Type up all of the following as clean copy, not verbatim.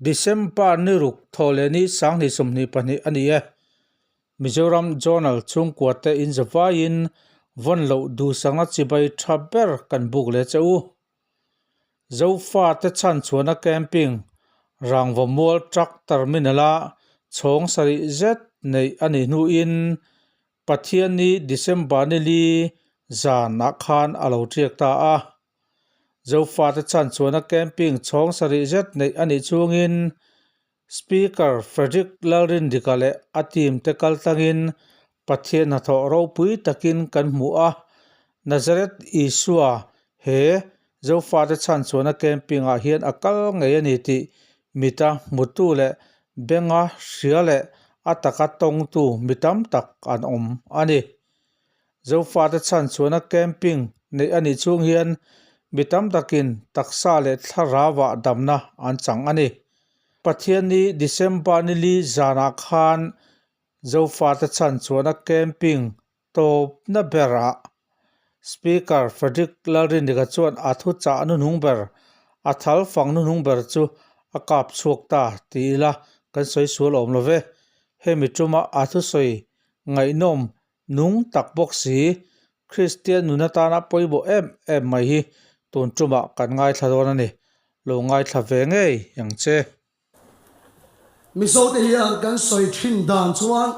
December ni ruk thawhlehni 2022 a ni e. Mizoram Journal chhungkua te in zavaiin vawn loh duhsakna chibai tha ber kan buk leh che u. Zofa te chhanchhuahna camping Rangvamual Truck Terminal-a chhawng sarih zet neih a nih hnuin Pathianni December ni li zanah khan a lo tiak ta a. Zofate chhanchhuahna camping chhawng sarih zet neih a nih chungin Speaker Frederick Lalrindika leh a team te kal tlangin Pathian hnathawh ropui takin kan hmu a, Nazareth Isua he Zofate chhanchhuahna camping ah hian a kal ngei a ni tih mita hmutu leh benga hria leh a taka tawngtu mi tam tak an awm a ni. Zofate chhanchhuahna camping neih a nih chhung hian mi tam takin taksa leh thlarauah damna an chang a ni. Pathianni December ni li zanah khan Zofate chhanchhuahna camping tawpna berah Speaker Frederick Lalrindika chuan a thuchah hnuhnung ber, a thal fang hnuhnung ber chu a kap chhuak ta ti ila kan sawi sual awm lo ve. Hemi tuma a thusawi ngaihnawm nung tak bawk si, Kristian nun atana pawimawh em em mai hi tun tumah kan ngaithla dawn a ni. Lo ngaithla ve ngei ang che. Mizote hian kan sawi thin dan chuan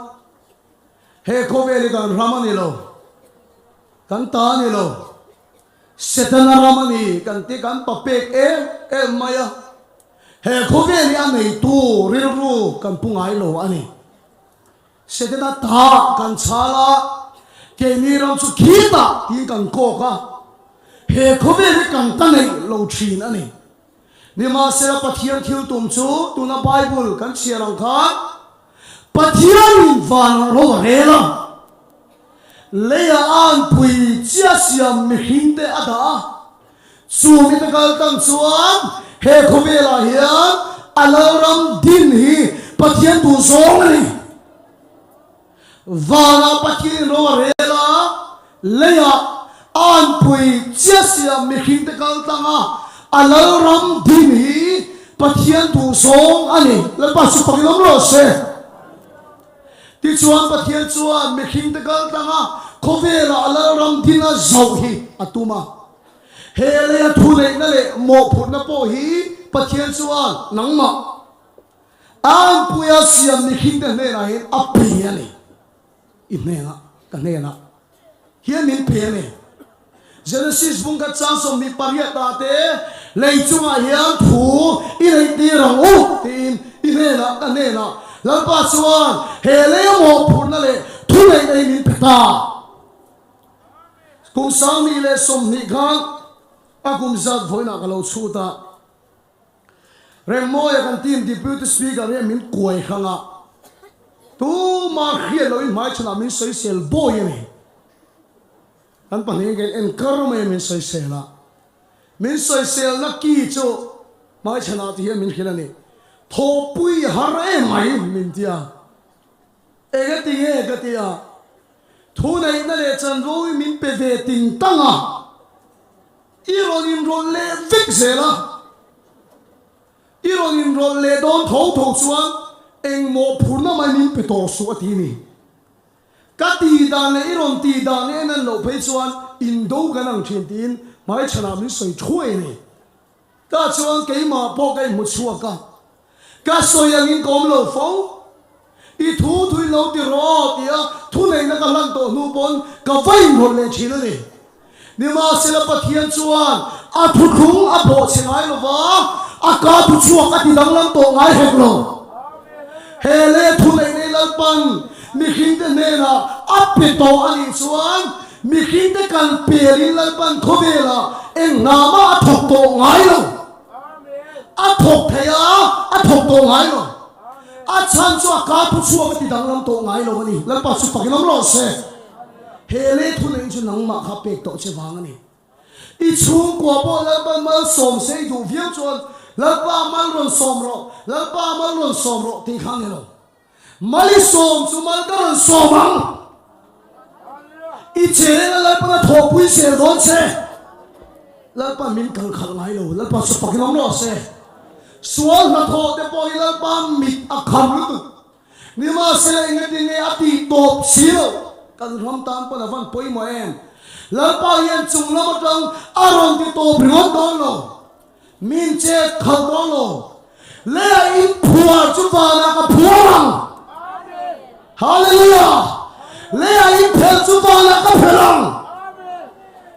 he khawvel hi kan ram a ni lo, kan ta a ni lo, Setana ram a ni kan ti kan pa pek em em mai a, he khawvel hi a neitu rilru kan pu ngai lo a ni. Setana ta kan chhal a, keini ram chu khitah tiin kan kawk a, he khawvel hi kan ta neih lo thin a ni. Nimahsela Pathian thil tum chu tuna Bible kan chhiar ang khan Pathianin vanah ro a rel a, leiah a anpui chiah siam mihringte a dah a, chu mite kal tang chuan he khawvelah hian a lalram din hi Pathian duh zawng a ni. Vanah Pathianin ro a rel a, leiah a anpui chiah siam mihringte kal tlang a, a lalram din hi Pathian duh zawng a ni. Lalpa chu pakin awm rawh se. Tichuan Pathian chuan mihringte kal tlang a, khawvelah a lalram din a zoh hi a tum a. He leia thuneihna leh mawhphurhna pawh hi Pathian chuan nangmah Anpuia siam mihringte hnenah hian a pe a ni. I hnenah, ka hnenah hian min pe a ni. Genesis bung khat chang 28 ah te lei chungah hian thu i neih tir ang u tiin i hnenah, ka hnenah Lalpa chuan he lei mawhphurhna leh thu neihna hi min pe ta. Kum 2020 khan a kum zat vawiinah ka lo chhut a. Remmawia kan team Deputy Speaker hian min kuai hrang a, tumah hriat loin hmaichhanah min sawisel bawi a ni. Kan pahnihin kan en kar mai a min sawisel a, min sawiselna ki chu hmaichhanah ti hian min hrilh a ni. Thawhpui har em mai min ti a, engati nge ka ti a, thuneihna leh chanvo hi min pe ve ting tang a, I rawn inrawlh leh vek zel a, i rawn inrawlh leh dawn tho tho chuan engmaw phurna mai min pe tawh suh a ti ni. Ka tih dan leh i rawn tih dan en an loh phei chuan indo kan ang thin tiin hmaichhanah min sawi thuai a ni. Tah chuan keimah pawh ka inhmu chhuak a, ka sawi angin ka awm lo fo. I thu thui lo ti rawh tia thuneihna ka hlan tawh hnu pawn ka va inrawlh leh thin a ni. Nimahsela Pathian chuan a thuthlung a bawhchhe ngai lo va, a ka thu chhuak a ti danglam tawh ngai hek lo. He leh thuneih nei Lalpan mihringte hnenah a pe tawh a nih chuan mihringte kan pelin Lalpan khawvelah eng hna mah a thawk tawh ngai lo. A thawk thei a, a thawk tawh ngai lo. A chhan chu a ka thu chhuak a ti danglam tawh ngai lo a ni. Lalpa chu fakin awm rawh se. He lei thu nei chu nangmah kha pek tawh che vang a ni. I chhungkua pawh Lalpa malsawm se i duh viau chuan Lalpa mal rawn sawm rawh, Lalpa mal rawn sawm rawh tih kha a ni lo. Mal i sawm chu mal ka rawn sawm ang. I cheng a Lalpan a thawhpui zel dawn che. Lalpan min kal khalh ngai lo. Lalpa chu fakin awm rawh se. Sual hnathawh te pawh hi Lalpa mit a kham lutuk. Nimahsela engatinge a tih tawp si lo? Kan ram tan pawn a van pawimawh em? Lalpa hian chung lam atang a rawn ti tawp ringawt dawn lo. Min chet khalh dawn lo. Leiah in phuar chu vanah ka phuar ang. Hallelujah! Leiah in phelh chu vanah ka phelh ang.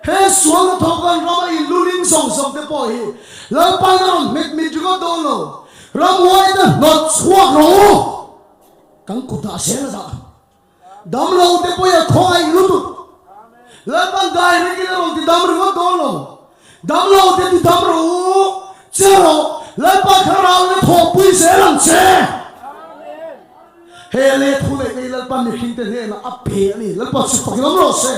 He sual hnathawh kan rama in luling zawng zawng te pawh hi Lalpain a rawn hmet mit ringawt dawn lo. Ramhuai te hnawt chhuak rawh u. Kan kutah zel a dah. Damlo te pawh hi a khawngaih lutuk. Lalpan direct in a rawn ti dam ringawt dawn lo. Damlo te ti dam rawh u. Che rawh, Lalpa thlarau in a thawhpui zel ang che. He leh thu neih nei Lalpa mihring te hnenah a pe a ni. Lalpa chu fakin awm rawh se.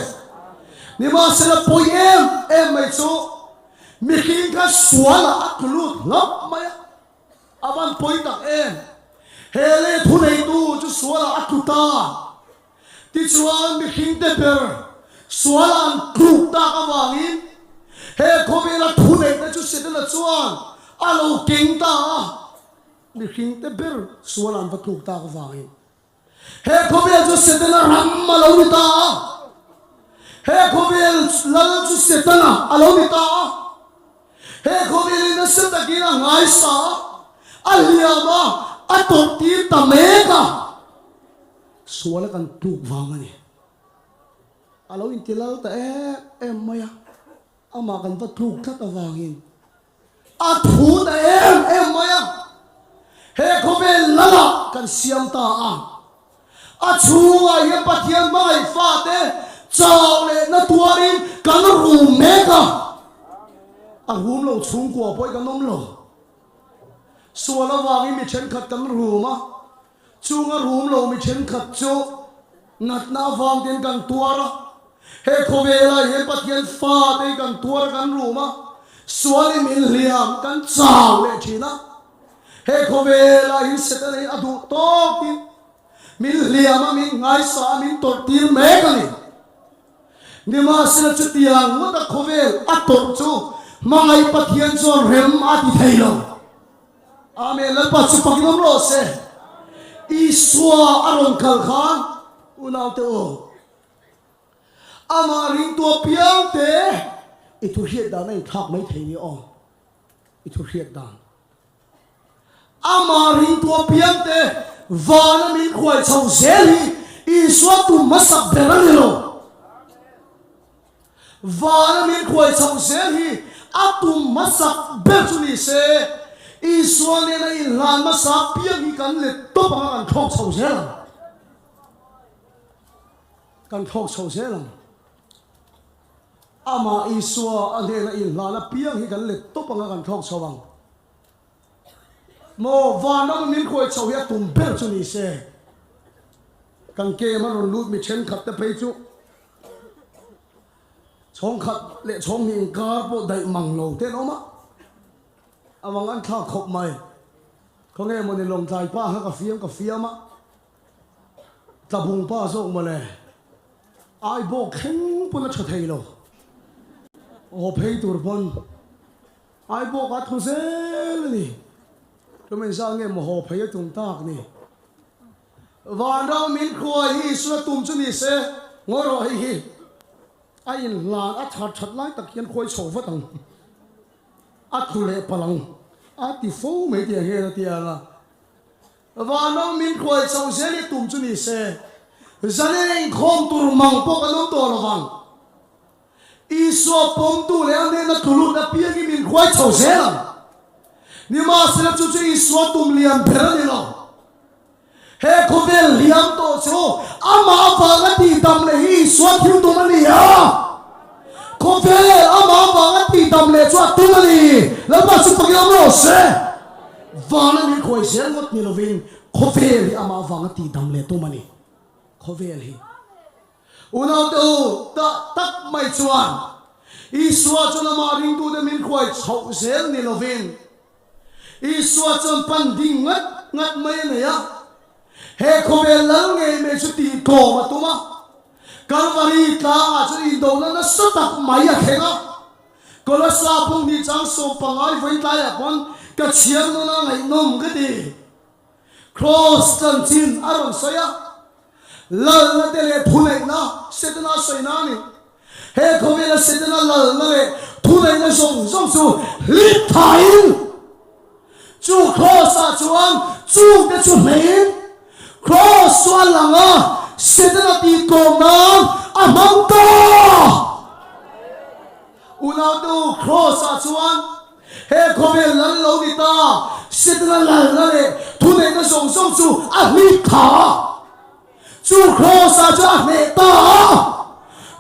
Nimahsela pawi em em mai chu mihring kha sualah a tlu lut hlauh mai a, a van pawi tak em! He leh thuneitu chu sualah a tlu ta. Tichuan mihring te ber sualah an tluk tak avangin he khawvela thuneihna chu Setana chuan a lo keng ta a, mihring te ber sualah an va tluk tak avangin. He khawvel chu Setana ram a lo ni ta a. He khawvel lal chu Setana a lo ni ta a. He khawvelin nasa takin a ngaisa a, a hliam a, a tawrh tir ta mek a. Sual a kan tluk vang a ni. A lo inti lal ta em em mai a, amah kan va tluk tlat avangin. A thu ta em em mai a, he khawvel lalah kan siam ta a. A chhungah hian Pathian hmangaih fate chau leh na tuarin kan rum mek a. A rum lo chhungkua pawh hi kan awm lo. Sual avangin mi thenkhat kan rum a, Chunga rum lo mi thenkhat chu natna avang ten kan tuar a, he khawvelah hian Pathian fate hi kan tuar a, kan rum a, sualin min hliam kan chau leh thin a. He khawvelah hian Setana hi a duh tawkin min hliam a, min ngaisa a, min tawrh tir mek a ni. Nimahsela chutiang ngawta khawvel a tawrh chu hmangaih Pathian chuan rem a ti thei lo. Amen Lalpa chu fakin awm rawh se. Isua a rawn kal khan unaute u amah ringtu apiang te i thu hriat dan a inthlak mai thei ni aw i thu hriat dan amah ringtu apiang te vana min khuai chho zel hi Isua tum hmasak ber a ni lo. Vana min khuai chhoh zel hi a tum hmasak ber chu ni se, Isua nena inhlan hmasa piang hi kan let tawp anga kan thlawk chho zel ang. Kan thlawk chho zel ang. Amah Isua a hnena inhlan apiang hi kan let tawp anga kan thlawk chho ang. Maw, vanram a min khuai chho hi a tum ber chu ni se, kan kem a rawn lut mi thenkhat te phei chu Chhawng khat leh chhawng hnih inkar pawh daih mang lo te an awm a, a mang an thlak khawp mai. Khawnge mawni Lawngtlai pa kha ka fiam ka fiam a, Tlabung pa zawk mawle ai bawk thleng pawn a tha thei lo, haw phei tur pawn ai bawk a thu zel a ni. Tumah inzah nge maw haw phei a tum tak ni. Vanram min khuai hi Isua tum chu ni se, ngawi rawh hei hi a inhlan a that that lai tak hian khuai chho vat ang, a tlu leh palh ang a ti fo mai tih ang hian a ti ang a. Vanram min khuai chho zel hi tum chu ni se, zanin a inkhawm tur mang pawh kan awm tawh lo vang. Isua pawmtu leh a hnena tlu lut apiangin min hruai chho zel ang. Nimahsela chu chu Isua tum lian ber a ni lo. He khawvel hliam tawh chu amah avanga tihdam leh hi Isua thil tum a ni a. Khawvel amah avanga tihdam leh chu a tum a ni. Lalpa chu fakin awm rawh se. Vana min khuai zel ngawt ni lovin khawvel hi amah avanga tihdam leh tum a ni. Khawvel hi. Unaute u, tah tak mai chuan Isua chuan amah ringtute min hruai chhoh zel ni lovin, Isua chuan pan ding ngat ngat mai a nei a. He khawvel lal ngei mai chu tihtlawm a tum a. Kalvari tlangah chuan indona nasa tak mai a thleng a. Kolossa bung hnih chang sawm pangai vawi tlaiah pawn Ka chhiar nuna ngaihnawm ka ti. Kraws chanchin a rawn sawi a, lalna te leh thuneihna Setana sawina a ni. He khawvela Setana lalna leh thuneihna zawng zawng chu hlip thain chu Kraws-ah chuan chungte chu hleiin Kraws chu a lang a, Setana tihtlawm nan a hmang ta! Unaute u, Kraws-ah chuan He khawvel lal lo ni ta, Setana lalna leh thuneihna zawng zawng chu a hlip thla a. Chu Kraws-ah chuan a hneh ta a.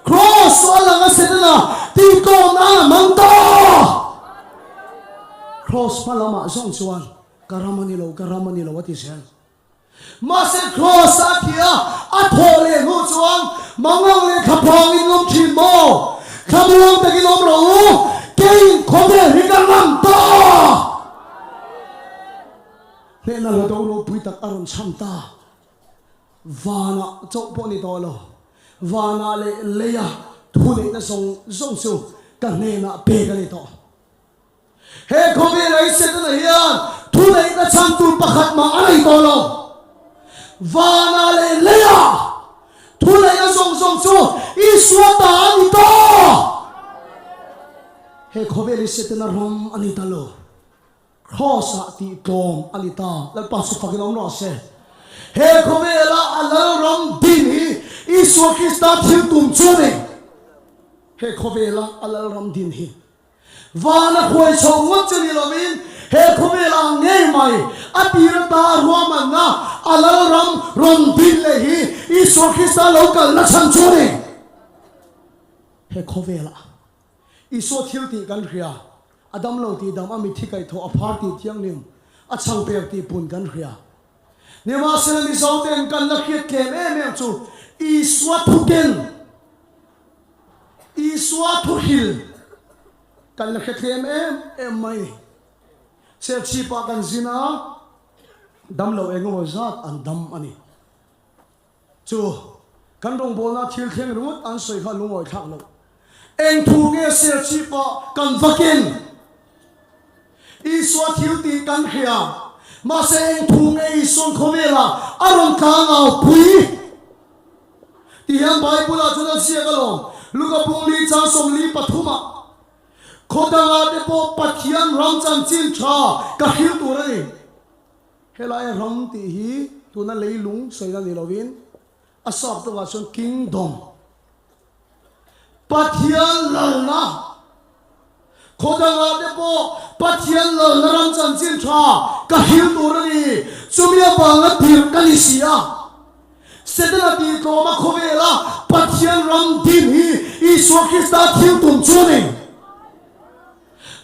Kraws chu a lang a, Setana tihtlawm nan a hmang ta. Kraws hma lamah zawng chuan, Ka ram a ni lo, ka ram a ni lo a ti zel. Mahse Kraws a thi a, a thawh leh hnu chuan mangang leh thlaphang in awm thin maw? Thlamuang takin awm rawh u, keiin khawvel hi ka ngam ta! Hnehna la do ropui tak a rawn chham ta. Vanah chauh pawh ni tawh lo, vanah leh leia thuneihna zawng zawng chu ka hnenah pek a ni tawh. He khawvel a i Setana hian thuneihna chhan tur pakhat mah a nei tawh lo. Vanah leh leiah thuneihna zawng zawng chu Isua ta a ni ta. He khawvel hi Setana ram a ni ta lo. Kraws-ah tih tlawm a ni ta. Lalpa chu fakin awm rawh se. He khawvela a lalram din hi Isua Krista thil tum chu a ni. He khawvela a lalram din hi. Van a khuai chho ngawt che ni lovin he khawvel ang ngei mai a tir ata a ruahmanna a lalram rawn din leh hi Isua Krista lo kalna chhan chu a ni. He khawvelah Isua thil tih kan hria, a damlo tih dam, a mitthi kaihthawh, a phar tih thianghlim, a chhangper tih pun kan hria. Nimahsela Mizoten kan la hriat tlem em em chu Isua thuken, Isua thuhril kan la hre tlem em em mai. Serchhipah kan zin a, damlo engemaw zat an dam a ni. Chu kan rawngbawlna thil thleng ringawt an sawi kha lungawi thlak loh. Eng thu nge Serchhipah kan vakin Isua thil tih kan hria, mahse eng thu nge Isua'n khawvelah a rawn tlangau pui? Ti hian Bible-ah chuan a ziak alawm, Luka pungli chang 43 ah, Khaw dangah te pawh Pathian ram chanchin tha ka hril tur a ni. Helaia ram tih hi tuna leilung sawina ni lovin a sap tawkah chuan kingdom, Pathian lalna, Khaw dangah te pawh Pathian lalna ram chanchin tha ka hril tur a ni. Chumi avanga tirh ka ni si a. Setana tih tlawma khawvela Pathian ram din hi Isua Krista thil tum chu a ni.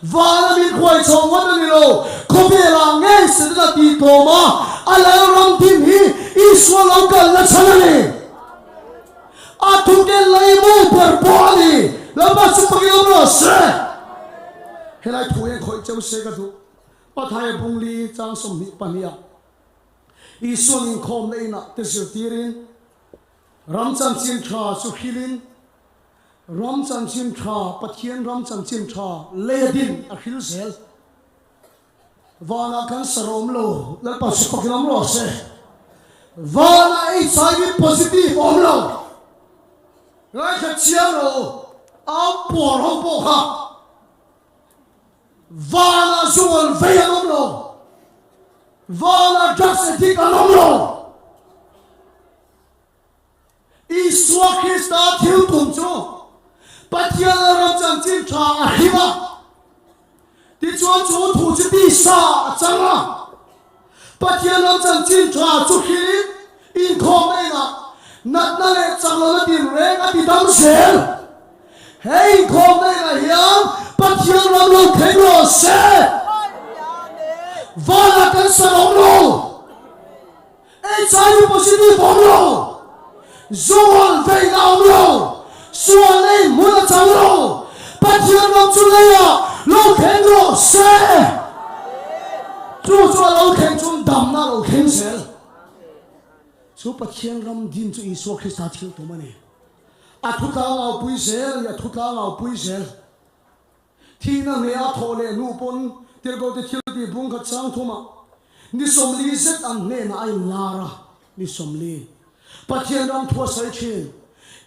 Vana min khuai chho ngawt a ni lo, khawvelah ngei Setana tih tlawma a lal ram din hi Isua lo kalna chhan a ni. A thuken leimu ber pawh a ni. Lalpa chu pakin awm rawh se. Helai thu hian khawih cheu se ka duh. Pathaia bungli chang 22 ah Isuan inkhawmna inah te zirtirin ram chanchin tha chu hrilin ram chanchin tha, Pathian ram chanchin tha lei a din a hril zel. Vanah kan sar awm lo, Lalpa chu fakin awm rawh se. Vanah HIV positive awm lo. Ngaithla chiang rawh u, au puar ho pawh kha. Vanah zual vei an awm lo. Vanah drugs addict an awm lo. Isua Krista thil tum chu Pathian leh ram chanchin tha a hrim a, tichuan chu thu chu tisa a chang a. Pathian ram chanchin tha chu hrilhin inkhawmna inah natna leh chaklohna tinreng a ti dam zel. He inkhawmna inah hian Pathian ram lo thleng rawh se. Vanah kan san awm lo. HIV positive awm lo. Zual veina awm lo. Sual ei hmun a chang lo. Pathian ram chu leiah lo thleng rawh se. Chu chu a lo thleng chuan damna a lo thleng zel. Chu Pathian ram din chu Isua Krista thil tum a ni. A thutlang aupui zel a ni, a thutlang aupui zel. Thihna hne a thawh leh hnu pawn. Tirhkohte thiltih bung khat chang thumah ni 40 zet an hnenah a inlar a, ni 40. Pathian ram thu a sawi thin.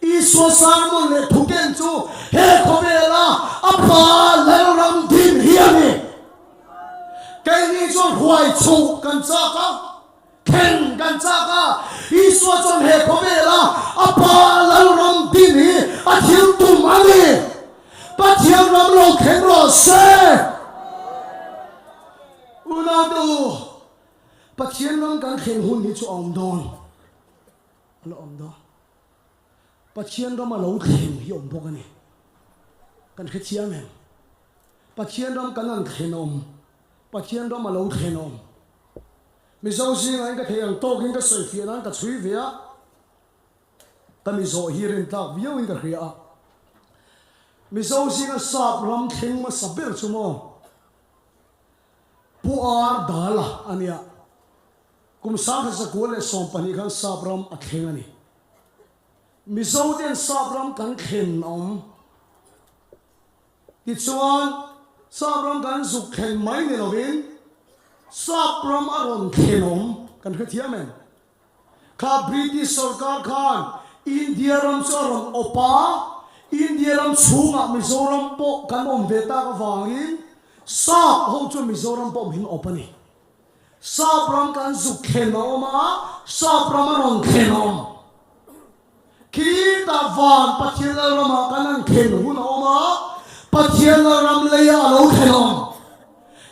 Isua sermon leh thuken chu he khawvela a Pa Lalram din hi a ni. Keini chuan hruai chhuh kan chak a, thleng kan chak a, Isua chuan he khawvela a Pa Lalram din hi a thil tum a ni. Pathian ram lo thleng rawh se. Unaute u, Pathian ram kan thleng hun hi chu a awm dawn. A la awm dawn. Pathian ram a lo thleng hi a awm bawk a ni. Kan hrethiam em? Pathian ram kan han thlen a awm. Pathian ram a lo thlen a awm. Mizo zingah in ka thei ang tawkin ka sawi fiah nan ka chhui ve a. Ka Mizo hi rintlak viau in ka hria a. Mizo zinga sap ram thleng hmasa ber chu maw? Pu Ar Dala a nia. Kum 1912 khan Sap ram a thleng a ni. Mizo ten Sap ram kan thlen a awm. Tichuan, Sap ram kan zuk thlen mai ni lovin Sap ram a rawn thlen a awm kan hrethiam em? Kha British sorkar khan India ram chu a rawn awp a, India ram chhungah Mizoram pawh kan awm ve tak avangin Sap ho chuan Mizoram pawh min awp a ni. Sap ram kan zuk thlen a awm a, Sap ram a rawn thlen a awm. Khitah van Pathian Lalramah kan han thlen hun a awm a, Pathian Lalram leiah a lo thlen a awm.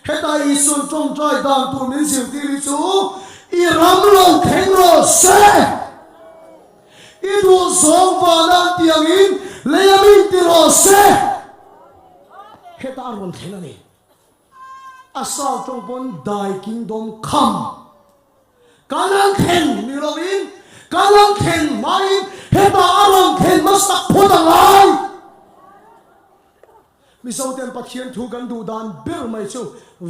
Heta Isua'n tawngtai dan tur min zirtir hi chu, I ram lo thleng rawh se! I duh zawng vana an tih angin leia min ti rawh se! Heta a rawn thlen a ni. A sau tawng pawn Thy kingdom come. Kan an thlen ni loin kan an thlen hmain hetah a rawn thlen hmasak phawt a ngai. Mizoten Pathian thu kan duh dan ber mai chu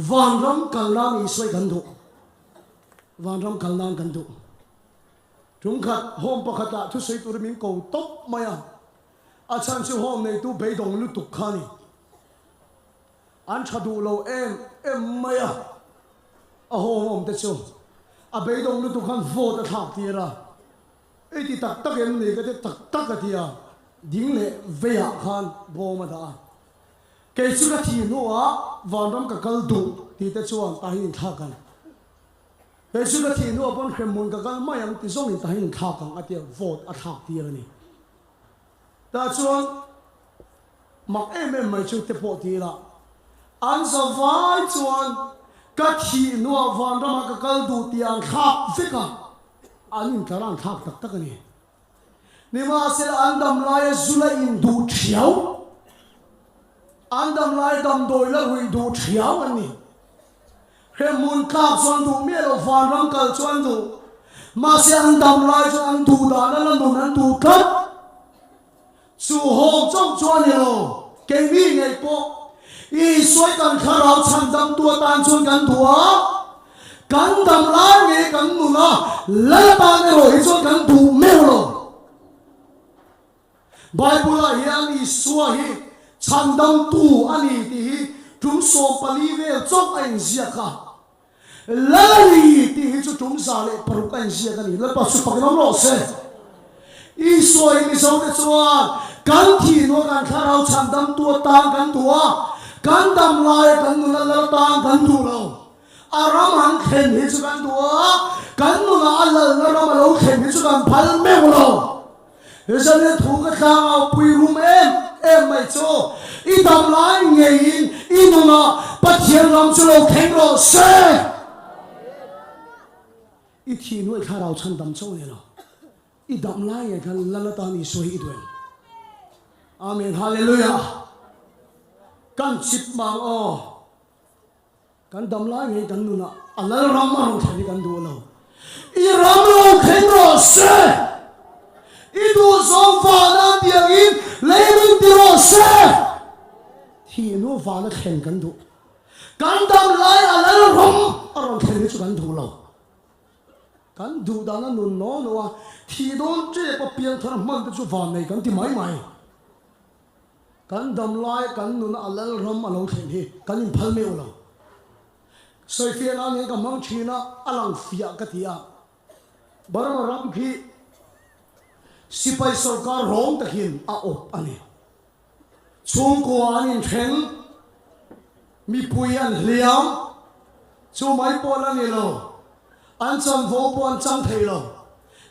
vanram kal nan Isua kan duh. Vanram kal nan kan duh. Tumkhat home pakhatah thusawi turin min ko tawp mai a. A chhan chu home neitu beidawng lutuk kha a ni. An tha duh lo em em mai a, a hawng awm te chu a beidawng lutuk khan vote a thlak tir a, I ti tak tak em ni ka ti tak tak a ti a, ding leh veiah khan bawm a dah a, kei chu ka thih hnuah vanram ka kal duh tih te chuan tahin inthlak ang, kei chu ka thih hnuah pawn hremhmun ka kal mai ang ti zawngin tahin inthlak ang a ti a, vote a thlak tir a ni. Tah chuan mak em em mai chu te pawh ti ila, an zavai chuan ka thih hnuah vanramah ka kal duh tih an thlak vek a, an intlar an thlak tak tak a ni. Nimahsela an dam laia zu la in duh thiau, an dam laia damdawi la ruih duh thiau an ni. Hremhmun tlak chu an duh miah lo, vanram kal chu an duh. Mahse an dam lai chuan an duh dan a la nun an duh tlat. Chu hawng chauh chu a ni lo, keimi ngei pawh Isua kan thlarau chhandamtu atan chuan kan duh a, kan dam lai ngei kan nun a, lal atan erawh hi chuan kan duh meuh lo. Bible-ah hian Isua hi chhandamtu a ni tih hi tum 14 vel chauh a inziak a. Lal a ni tih hi chu tum 106 a inziak a ni. Lalpa chu fakin awm rawh se. Isua hi Mizote chuan kan thih hnuah kan thlarau chhandamtu atan kan duh a, kan dam laia kan nuna lal atan kan duh lo. A ram han thlen hi chu kan duh a, kan nunah a lalna ram a lo thlen hi chu kan phal meuh lo. Hezania thu ka tlang au pui rum em em mai chu, I dam lai ngeiin i nunah Pathian ram chu lo thleng rawh se. I thih hnuai thlarau chhan dam chauh ni lo, i dam lai ngei khan Lal atan Isua hi i duh em? Amen Hallelujah. Kan chip mang aw. Kan dam lai ngei kan nunah a lal ram a rawn thlen hi kan duh lo. I ram lo thleng rawh se! I duh zawng vana tiangin lei min ti rawh se! Thih hnu vana thlen kan duh. Kan dam lai a lal ram a rawn thlen hi chu kan duh lo. Kan duh dan a nun naw naw a, thih dawn tep a piangthar hman te chu van nei kan ti mai mai. Kan dam lai kan nuna a lal ram a lo thlen hi kan inphal meuh lo. Sawifiah nan hian ka hmang thin a, a lang fiah ka ti a. Burma ram khi sipai sorkar rawng takin a awp a ni. Chhungkua an inthleng, mipui an hliam, chu mai pawh la ni lo, an chanvo pawh an chang thei lo.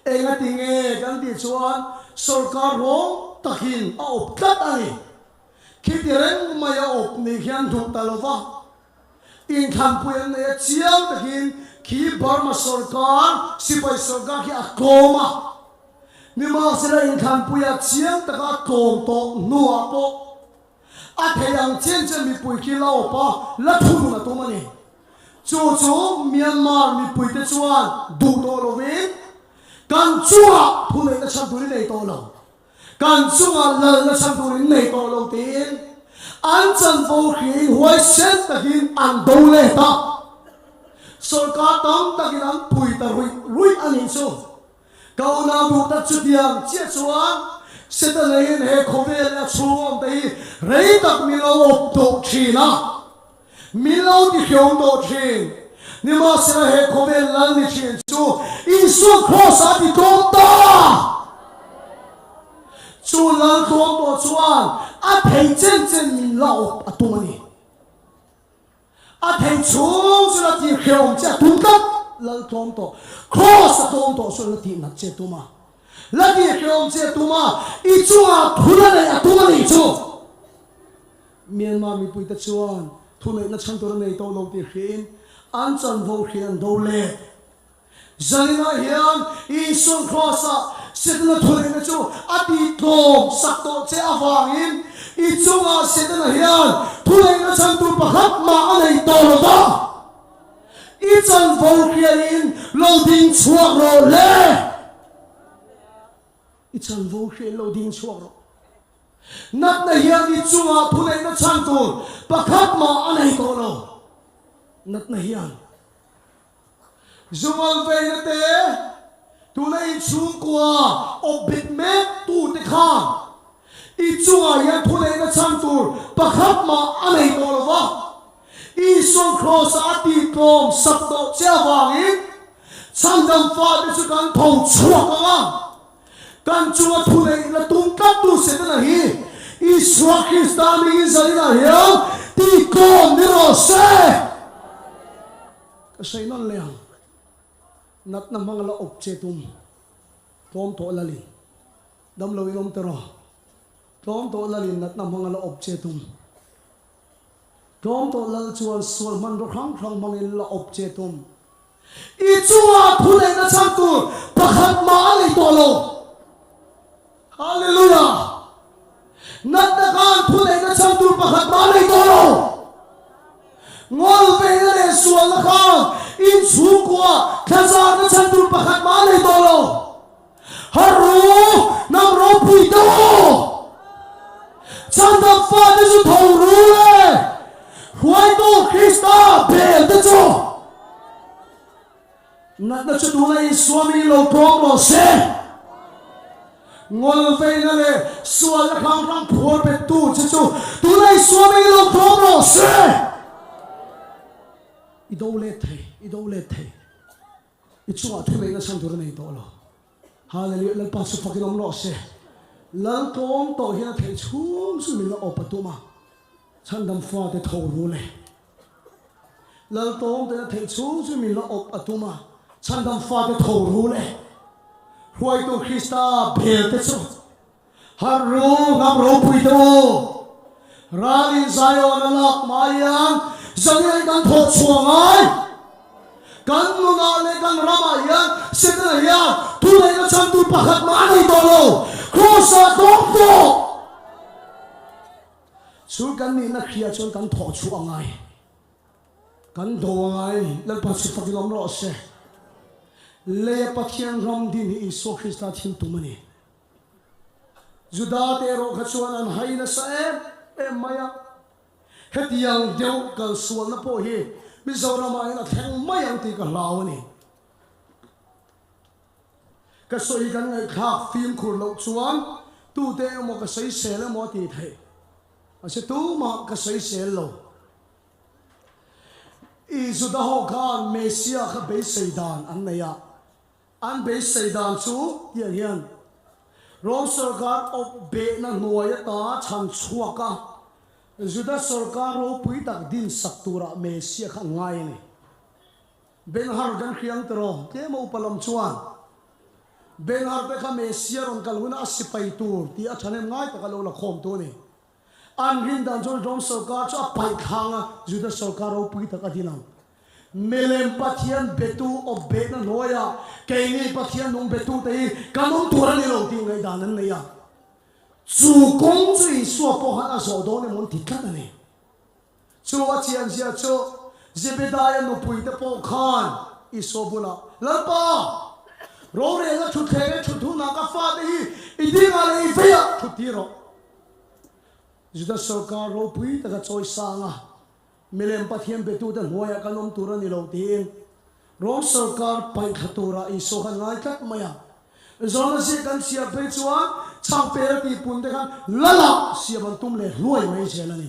Engati nge kan tih chuan sorkar rawng takin a awp tlat a ni. Khiti reng mai a awp ni khian duh ta lo va, inthlanpui an nei a, chiang takin khi Burma sorkar, sipai sorkar khi a tlawm a. Nimahsela inthlanpuia chiang taka a tlawm tawh hnuah pawh a thei ang chen chen mipui khi la awp a, la thunun a tum a ni. Chu chu Myanmar mipuite chuan duh tawh lovin kan chungah thuneihna chhan turin nei tawh lo. Kan chungah lalna chhan turin nei tawh lo tiin an chanvo hriin huaisen takin an do let a. Sorkar tam takin an pui ta ruih ruih a nih chu. Ka unau duh tak chutiang chiah chuan Setana in he khawvel a chhung awm te hi rei tak min lo awp tawh thin a, min lo ti hriawm tawh thin. Nimahsela he khawvel lal ni thin chu Isua Kraws ah ti tlawm ta! Chu lal tlawm tawh chuan a thei chen chen min la awp a tum a ni. A thei chhung chu la tih hrehawm che a tum tlat, lal tlawm tawh, Kraws a tlawm tawh chu la tih nat che a tum a, la tih hrehawm che a tum a, i chungah thu la neih a tum a nih chu. Myanmar mipuite chuan thuneihna chhan tur a nei tawh lo tih hriin an chanvo hriin an do let. Zaninah hian Isua Kraws-ah Setana thuneihna chu a tihtlawm sak tawh che avangin i chungah Setana hian thuneihna chhan tur pakhat mah a nei tawh lo va. I chanvo hriain lo ding chhuak rawh le! I chanvo hriain lo ding chhuak rawh. Natna hian i chungah thuneihna chhan tur pakhat mah a nei tawh lo. Natna hian. Zungal veina te, tuna inchhungkua awp bet mek tute khan i chungah hian thuneihna chhan tur pakhat mah a nei tawh lo va. Isuan Kraws-ah a tihtlawm sak tawh che avangin chhandam fate chu kan tho chhuak ang a, kan chunga thuneihna tum tlattu Setana hi Isua Krista hmingin zaninah hian tihtlawm ni rawh se. Ka sawi nawn leh ang, natna hmang la awp che tum, tlawm tawh lalin, damlo in awm tawh rawh, tlawm tawh lalin natna hmang la awp che tum, tlawm tawh lal chuan sual hmanraw hrang hrang hmangin la awp che tum, i chungah thuneihna chhan tur pakhat mah a nei tawh lo. Hallelujah! Natna khan thuneihna chhan tur pakhat mah a nei tawh lo. Ngawlveina leh sualna khan inchhungkua thlazarna chhan tur pakhat mah a nei tawh lo. Harh ru, hnam ropui te u! Chhandam fate chu tho ru le, hruaitu Krista bel te chu! Natna chu tuna Isua mi lo tlawm rawh se. Ngawlveina leh sualna hrang hrang phuar bettu che chu tuna Isua mi lo tlawm rawh se. I do let thei, i do let thei. I chungah thuneihna chhan tur a nei tawh lo. Hallelujah, Lalpa chu fakin awm rawh se. Lal tlawm tawh hian a theih chhung chu min la awp a tum a. Chhandam fate tho ru le. Lal tawng ten a theih chhung chu min la awp a tum a, chhandam fate tho ru le. Hruaitu Krista bel te chu harh ru ngam ropui te u. Ralin Zion a lak hma hian zaniah hi kan thawh chhuah ngai. Kan nunah leh kan ramah hian Setana hian thuneihna chhan tur pakhat mah a nei tawh lo. Kraws-ah tlawm tawh. Chu kan nihna hria chuan kan thawh chhuah a ngai, kan do a ngai, Lalpa chu fakin awm rawh se. Leia Pathian ram din hi Isua Krista thil tum a ni. Juda te erawh kha chuan an hai nasa em em mai a, hetiang deuh kalsualna pawh hi Mizoramah hian a thleng mai ang tih ka hlau a ni. Ka sawi kan ngaihthlak fimkhur loh chuan tute emaw ka sawisel emaw a tih theih. Mahse tumah ka sawisel lo. I Juda ho khan Messiah kha beisei dan an nei a, an beisei dan chu tiang hian Rom sorkar awp behna hnuai ata chhan chhuak a, Juda sorkar ropui tak din sak turah Messiah kha an ngai a ni. Ben-Hur kan hriang tiraw? Tlema upa lam chuan Ben-Hur te kha Messiah rawn kal hunah a sipai tur tih a thahnem ngai taka lo la khawm tu a ni. An rin dan chuan Rom sorkar chu a paih thlang a, Juda sorkar ropui tak a din ang. Milem Pathian betu awp behna hnuaiah keini Pathian nung betute hi kan awm tur a ni lo tih ngaihdan an nei a. Chu kawng chu Isua pawh khan a zawh dawn emaw an ti tlat a ni. Chu a chianzia chu Zebedaia nupuite pawh khan Isua bulah, Lalpa, rorelna thutthleng leh thut hunah ka fate hi i dingah leh i veiah thut tir rawh. Juda sorkar ropui taka chawi sanga milem Pathian betute hnuaiah kan awm tur a ni lo tiin Rom sorkar paihthla turah Isua khan ngai tlat mai a. Zawhna ziak kan chhiar phei chuan chhangpel a tihpun te khan Lala siam an tum leh hluai mai zel a ni.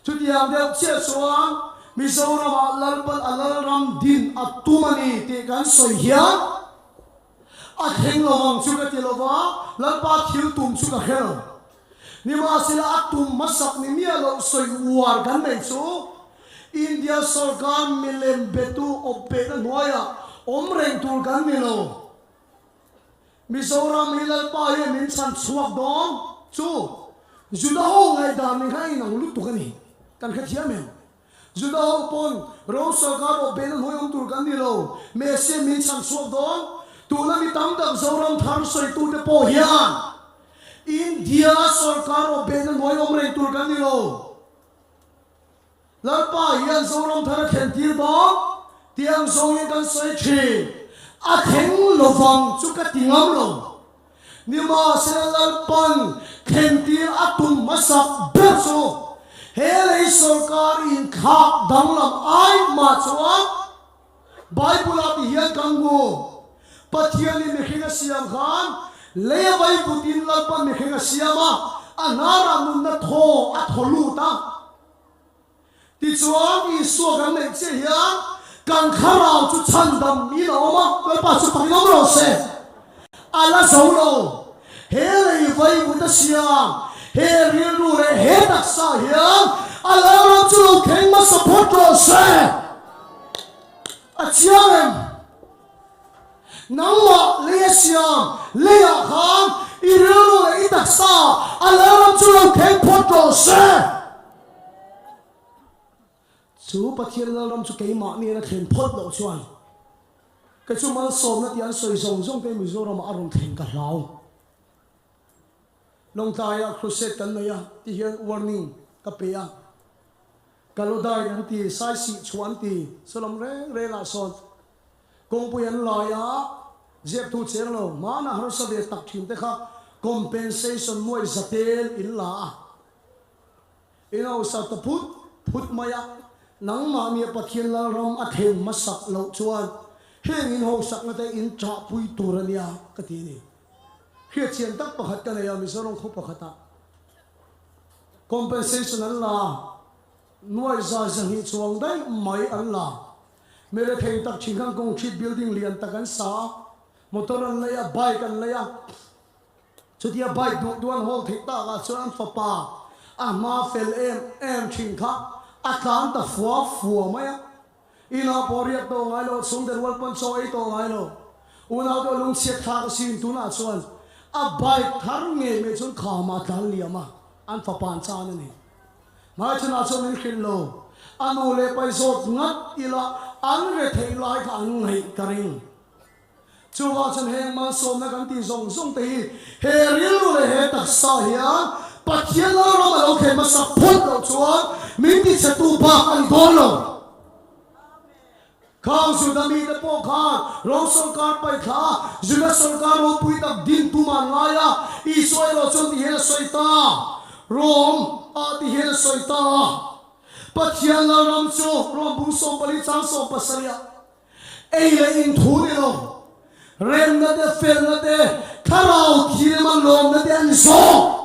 Chutiang deuh chiah chuan Mizoramah Lalpan a Lalram din a tum a ni tih kan sawi hian a thleng lo ang chu ka ti lo va, Lalpa thil tum chu ka hre lo. Nimahsela a tum hmasak ni miah loh sawi uar kan nei chu India sorkar milem betu awp pehna hnuaiah awm reng tur kan ni lo. Mizoram hi Lalpa hian min chhan chhuak dawn chu Juda ho ngaihdan nen khan a inang lutuk a ni. Kan hrethiam em? Juda ho pawn Rom sorkar awp behna hnuai awm tur kan ni lo. Messiah min chhan chhuak dawn. Tuna mi tam tak Zoram thar sawitute pawh hian India sorkar awp behna hnuai awm reng tur kan ni lo. Lalpa hian Zoram thar a thlen tir dawn tih ang zawngin kan sawi thin. A thleng lovang chu ka ti ngam lo. Nimahsela Lalpan thlen tir a tum hmasak ber chu he lei sawrkar inthlak danglam ai mah chuan Bible-ah ti hian kan hmu. Pathianin mihring a siam khan lei a vaivutin Lalpan mihring a siam a, a hnarah nunna thaw a thaw lut a. Tichuan, Isua kan neih chiah hian kan thlarau chu chhandam in a awm a, Lalpa chu pakin awm rawh se. A la zo lo. He lei vaivut a siam, he rilru leh he taksa hian a Lalram chu lo thleng hmasa phawt rawh se. A chiang em? Nangmah lei a siam, leiah khan i rilru leh i taksa a Lalram chu lo thleng phawt rawh se. Chu Pathian Lalram chu keimah nen a thlen phawt loh chuan ka chu malsawmna tih an sawi zawng zawng te Mizoramah a rawn thlen ka hlau. Lawngtlaiah crusade kan nei a ti hian warning ka pe a, Kalodine an ti, Saisih chhuah an ti, saw lam reng rengah sawn kawngpui an lai a, zep thu cheng lo, hmanah harsa ve tak thin te kha compensation nuai zatel in la a. I nausa ta phut phut mai a, nangmahnia Pathian Lalram a thlen hmasak loh chuan heng in hosakna te in chahpui tur a nia ka ti a ni. Hriatchian tak pakhat ka nei a, Mizoram khaw pakhatah compensation an la, nuai za zahnih chuang daih mai an la. Mi rethei tak thin khan concrete building lian tak an sa a, motor an lei a, bike an lei a, Chutia bike duh duh an hawl theih tak ah chuan an fapa a hma fel em em thin kha a tlan ta fua fua mai a. Inah pawh riak tawh ngai lo, chhungte rual pawn chaw ei tawh ngai lo. Unau te lungchhiat thlak a sin tunah chuan a bike thar ngei mai chuan kham ah a tlan liam a, an fapa an chan a ni. Hmaichhanah chuan min hrilh lo, a nu leh pai zawt ngat ila an retheih lai kha an ngaih ka ring. Chuvang chuan heng malsawmna kan tih zawng zawng te hi he rilru leh he taksa hian Pathian Lalram a lo thlen hmasa phawt loh chuan min tichhetu bak a ni dawn lo. Khang Juda mite pawh khan Rom sawrkar paihthla a, Juda sawrkar ropui tak din tum an ngai a, Isua erawh chuan ti hian a sawi ta, Rom ah ti hian a sawi ta a, Pathian Lalram chu Rom bung 14 chang 17 ah Ei leh in thu ni lo, remna te, felna te, thlarau thilma lawmna te an zawk.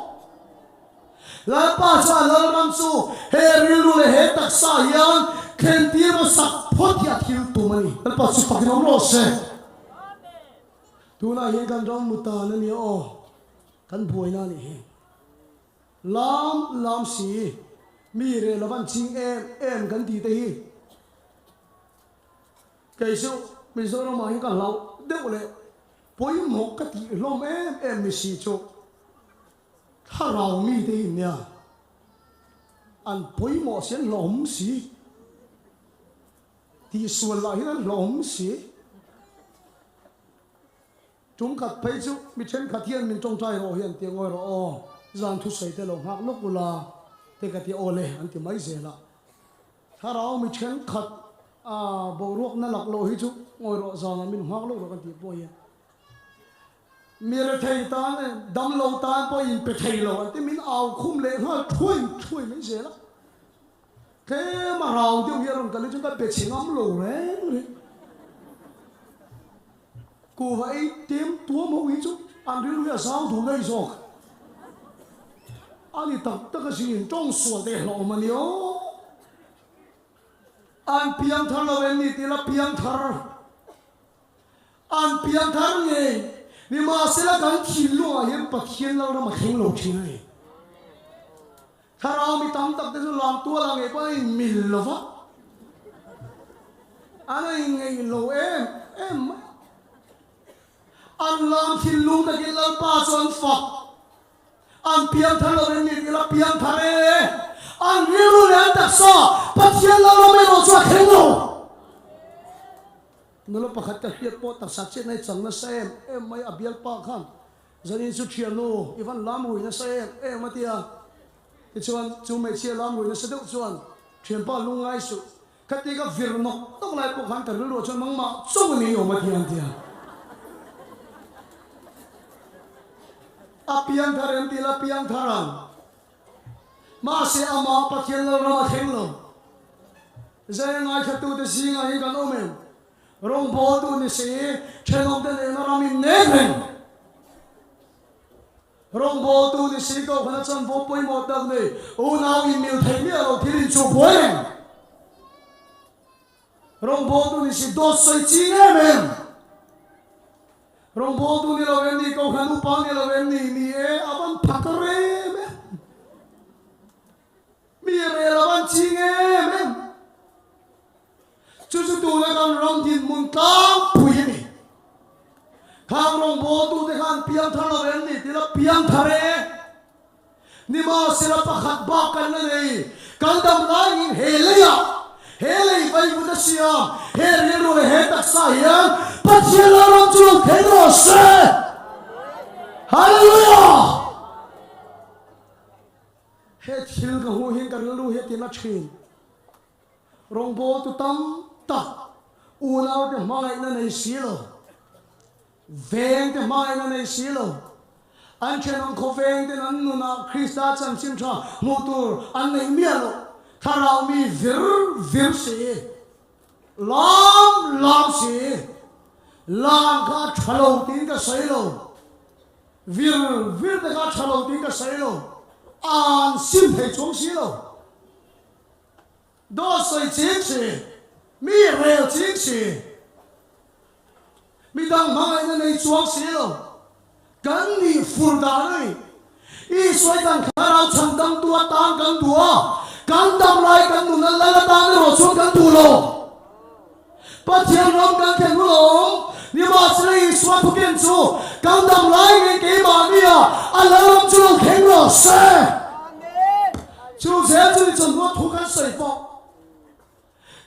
Lalpa chuan Lalram chu he rilru leh he taksa hian thlen tir hmasak phawt hi a thil tum a ni. Lalpa chu fakin awm rawh se. Tunah hian kan ram mu tan a nia aw, kan buaina a nih hi. Lam lam si, mi reh lo van ching em em kan tih te hi. Kei chu Mizoramah hian ka hlauh deuh leh pawimawh ka tih hlawm em em ni si chu thlarau mite hi nia an pawimawh si an hlawhawm si tihsual lah hian an hlawhawm si. Tum khat phei chu mi thenkhat hian min tawngtai rawh hi an ti ngawi rawh aw, zan thusawi te lo nghak lawk ula te ka ti aw le an ti mai zel a. Thlarau mi thenkhat a boruak na lak loh hi chu ngawi rawh zanah min nghak lawk rawh kan tih pawh hian mi rethei tan leh damlo tan pawh in pe thei lo an ti min au khum leh nghal thuai thuai mai zel a. Tlem a rau deuh hi a rawn kal hi chuan ka be chhe ngam lo reng reng. Kuhva ei tem tuam ho hi chu an rilru hi a zau duh daih zawk. A ni tak tak a zin tawng sual te hlawm a ni aw. An piang thar lo em ni tih la piang thar. An piang thar ngei. Nimahsela kan thinlungah hian Pathian Lalram a thleng lo thin a ni. Thlarau mi tam tak te chu lam tual ah ngei pawh an in mil lo va, an in ngeih lo em em mai. An lam thinlung takin Lalpa chu an fak, an piang thar lo em ni tih la piang thar e, an rilru leh an taksa Pathian Lalram erawh chu a thleng lo. Nula pakhat ka hriat pawh taksa chet na i chang nasa em em mai a bialpa khan Zanin chu thiannu i van lam rui nasa em em a tia. Tichuan chu hmeichhia lam rui nasa deuh chuan thianpa lungngai suh khati ka vir nawk nawk lai pawh khan ka rilruah chuan nangmah chauh in i awm a tia an tia. A piangthar em tih la piangthar ang. Mahse amah Pathian Lalram a thleng lo. Zai ngaithlatute zingah hian kan awm em? Rawngbawltu ni si, thenawmte nena ram in nek reng. Rawngbawltu ni si kohhran a chanvo pawimawh tak nei, unau in mil thei miah lo thil in chuh buai reng. Rawngbawltu ni si, dawt sawi ching em em. Rawngbawltu ni lo em ni, kohhran upa ni lo em ni, ni e, a van phak rem em. Mi rel a van ching em em. Chu chu tuna kan ram dinhmun tlangpui a ni. Khang rawngbawltute khan piangthar lo em ni tila piangthar e. Nimahsela pakhat bak kan la nei. Kan dam laiin he leiah, he lei vaivut a siam, he rilru leh he taksa hian Pathian la ram chu lo thleng rawh se. Hallelujah! He thil ka hmuh hian ka rilru hi a ti na thin. Rawngbawltu tam tak unaute hmangaihna nei si lo, vengte hmangaihna nei si lo, an thenawm khawvengten an nunah Krista chanchin tha hmuh tur an neih miah loh, thlarau mi vir vir si, lam lam si, lam kha a tha lo tiin ka sawi lo. Vir vir te kha tha lo tiin ka sawi lo, an sim thei chuang si lo. Dawt sawi ching si, mi rel ching si, mi dang hmangaihna nei chuang si lo, kan nih fur dan a ni. Isua kan thlarau chhan dangtu atan kan duh a, kan dam lai kan nun a lal atan erawh chuan kan duh lo. Pathian ram kan thlen hun a awm. Nimahsela Isua thuken chu kan dam lai ngei keimahni a, a lalram chu lo thleng rawh se. Chu zel chu ni chawhnu thu kan sawi pawh.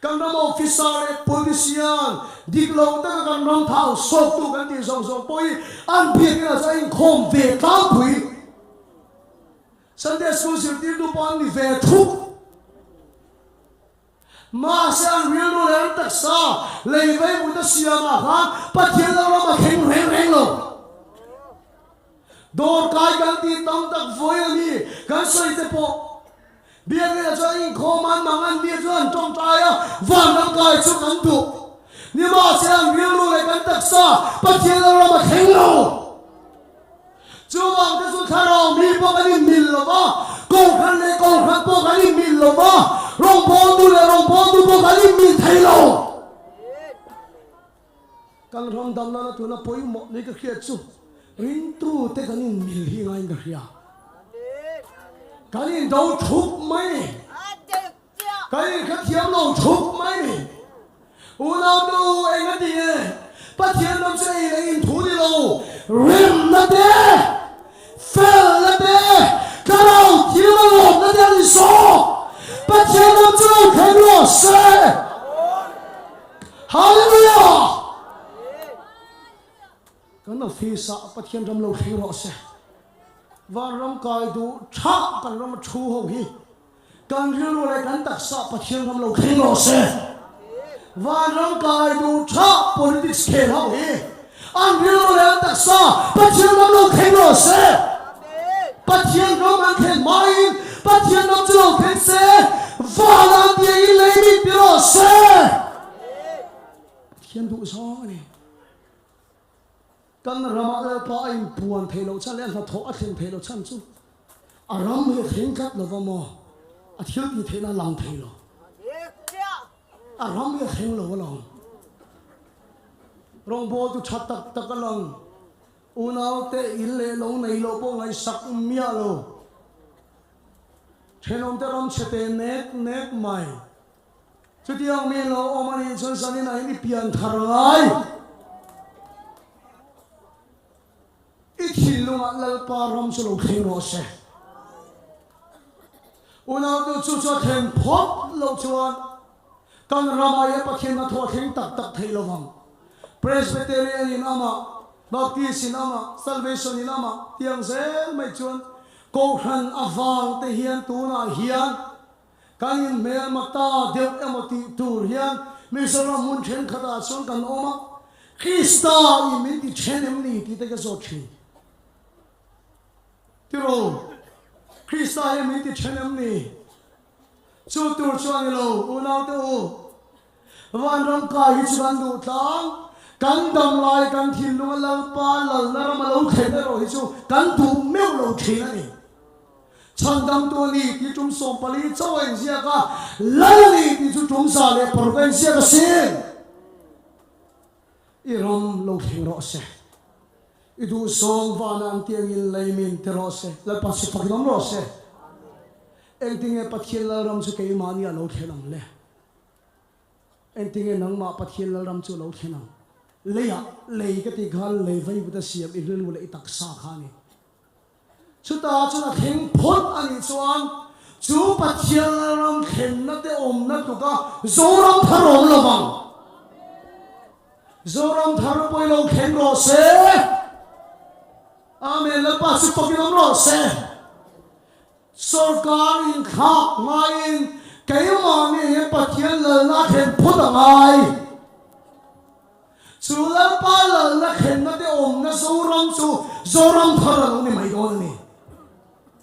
Kan ram officer leh politician dik lo taka kan ram thau sawktu kan tih zawng zawng pawh hi an biakina chu a inkhawm ve tlangpui. Sunday school zirtirtu pawh an ni ve thuk. Mahse an rilru leh an taksa lei veivut a siamah khan Pathian lo ram a thleng reng reng lo. Dawrkai kan tih tam tak vawi a mi kan sawi te pawh Biakina chuan inkhawm an mang an mi chuan an tawngtai a, vanram kai chu kan duh. Nimahse an rilru leh kan taksa Pathian lo ram a thleng lo. Chuvang te chu thlarau mi pawh kan inmil lo va, kohhran leh kohhran pawh kan inmil lo va. Rawngbawltu leh rawngbawltu pawh kan inmil thei lo. Kan ram damna tuna pawimawh ni ka hriat chu ringtute kan inmil hi ngaiin ka hria. Kan indo thup mai ni. Kan inhrethiam lo thup mai ni. Unaute u, eng a ti nge? Pathian ram chu ei leh in thu ni lo, remna te, felna te, thlarau thil a lawmna te a ni zawk. Pathian ram chu lo thleng rawh se. Hallelujah! Kan office ah Pathian ram lo thleng rawh se. Vanram kai duh tha kan ram a thu ho hi. Kan rilru leh kan taksa Pathian ram lo thleng rawh se. Vanram kai duh tha politics khel ho hi an rilru leh an taksa Pathian ram lo thleng rawh se. Pathian ram an thlen hmain Pathian ram chu lo thleng se, van an tiangin lei min ti rawh se. Pathian duh zawng a ni. Kan ramah Lalpa a inpuan theih loh chhan leh a hnathawh a thlen theih loh chhan chu a ram hi a thleng tlat lo va maw? A thil tih theihna a lang thei lo. A ram hi a thleng lo alawm. Rawngbawltu tha tak tak a lang. Unaute in leh lo nei loh pawh ngaihsak miah lo. Thenawmte ram chhe te nek nek mai. Chutiang mi lo awm a nih chuan zanin ah hian i pian thar ngai. I thinlungah Lalpa ram chu lo thleng rawh se. Unautu chu chu a thleng phawt loh chuan kan ramah hian Pathian hnathawh a thleng tak tak thei lo vang. Presbyterian in amah, Baptist in amah, Salvation in amah tiang zel mai chuan Kohhran avang te hian tunah hian Kan inhmelma ta deuh emaw tih tur hian Mizoram hmun thenkhatah chuan kan awm a, Krista in min ti then em ni tih te ka zawt thin. Tiraw, Krista hian min ti then em ni? Chu tur chu a ni lo, unaute u. Vanram kai hi chu kan duh tlang, kan dam lai kan thinlunga Lalpa lalna rama lo thlen erawh hi chu kan duh meuh lo thin a ni. Chhandamtu a ni tih tum 14 chauh a inziak a, Lal a ni tih chu tum 106 a inziak asin. I ram lo thleng rawh se. I duhzawng vana an tiangin lei min ti rawh se. Lalpa chu fakin awm rawh se. Engtinge Pathian Lalram chu keimahni a lo thlen ang le? Engtinge nangmah Pathian Lalram chu lo thlen ang? Leiah lei ka tih khan lei vaivut a siam i rilru leh i taksa kha a ni. Chutah chuan a thleng phawt a nih chuan chu Pathian Lalram thlenna te awmna tluka Zoram thar awm lo vang. Zoram thar pawh i lo thleng rawh se. Amen. Lalpa chu fakin awm rawh se. Sorkar inthlak hmain keimahni hi Pathian lalna a thlen phawt a ngai. Chu Lalpa lalna thlenna te awmna Zoram chu Zoram thar a lo ni mai dawn a ni.